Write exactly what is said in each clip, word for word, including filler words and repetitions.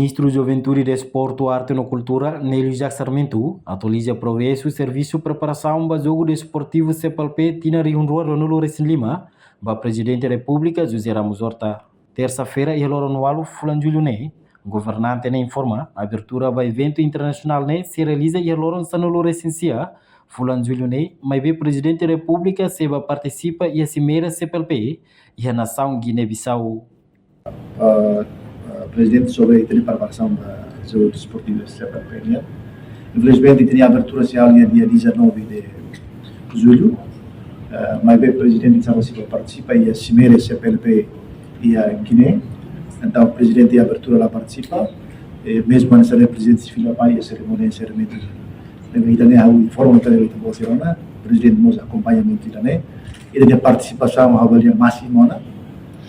Ministru Juventude, Desportu, Arte no Kultura, Nélio Jacques Sarmento, atualiza progresu servisu preparasaun ba Jogu Desportivu C P L P tinan rihun rua ruanulu resin lima, ba Prezidente Repúblika, José Ramos Horta. Tersa-feira, iha loron ualu fulan Jullu ne'e, governante ne'e informa, abertura ba eventu internasionál ne'e sei realiza iha loron sanulu resin sia fulan Jullu ne'e, maibé Prezidente Repúblika sei bá partisipa iha Simeira C P L P iha nasaun Guiné-Bissau. Ah, ah, Prezidente, sobre ita-nia preparasaun ba Jogu Desportivu C P L P nian. Infelizmente, ita-nia abertura sei halo iha dia dezanove de Jullu. Ah, maibé Prezidente estava sei partisipa iha Simeira C P L P iha Guiné. Entaun, Prezidente abertura la partisipa. E mezmu hanesan ne'e, Prezidente sei fila mai iha serimónia enserramentu. Entaun, ita-nia informa ita-nia ita-boot sira ona, Prezidente mós akompañamentu ita-nia. Ita-nia partisipasaun ha'u avalia másimu ona.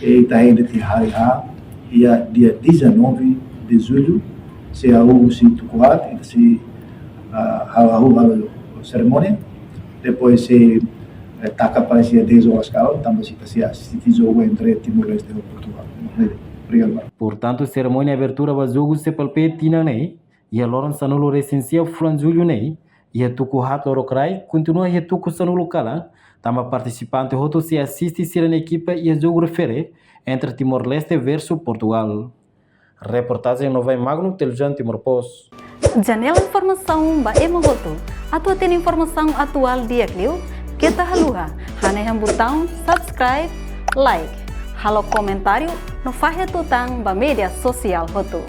E ita hein tiha hari ha'u, iha dia dezanove de Jullu, sei ha'u husi tuku haat, ita sei, ah, ha'u, ha'u halo serimónia. Depois sei, eh, taka para iha dez horas kalan, tanba sei ita sei asiste jogu entre Timor-Leste ho Portugal. Obrigadu. Portantu, serimónia abertura ba Jogu C P L P tinan ne'e, iha loron sanulu resin sia fulan Jullu ne'e, iha tuku haat lorokraik, kontinua iha tuku sanulu kalan, tanba partisipante hotu sei asiste sira-nia ekipa iha jogu refere entre Timor-Leste versus Portugal. Reportajen Novae Magno, Televizaun Timor Post. Janela informasaun ba ema hotu. Atu hatene informasaun atuál di'ak liu, keta haluha hanehan butaun subscribe, like, halo komentáriu no fahe tutan ba média sosiál hotu.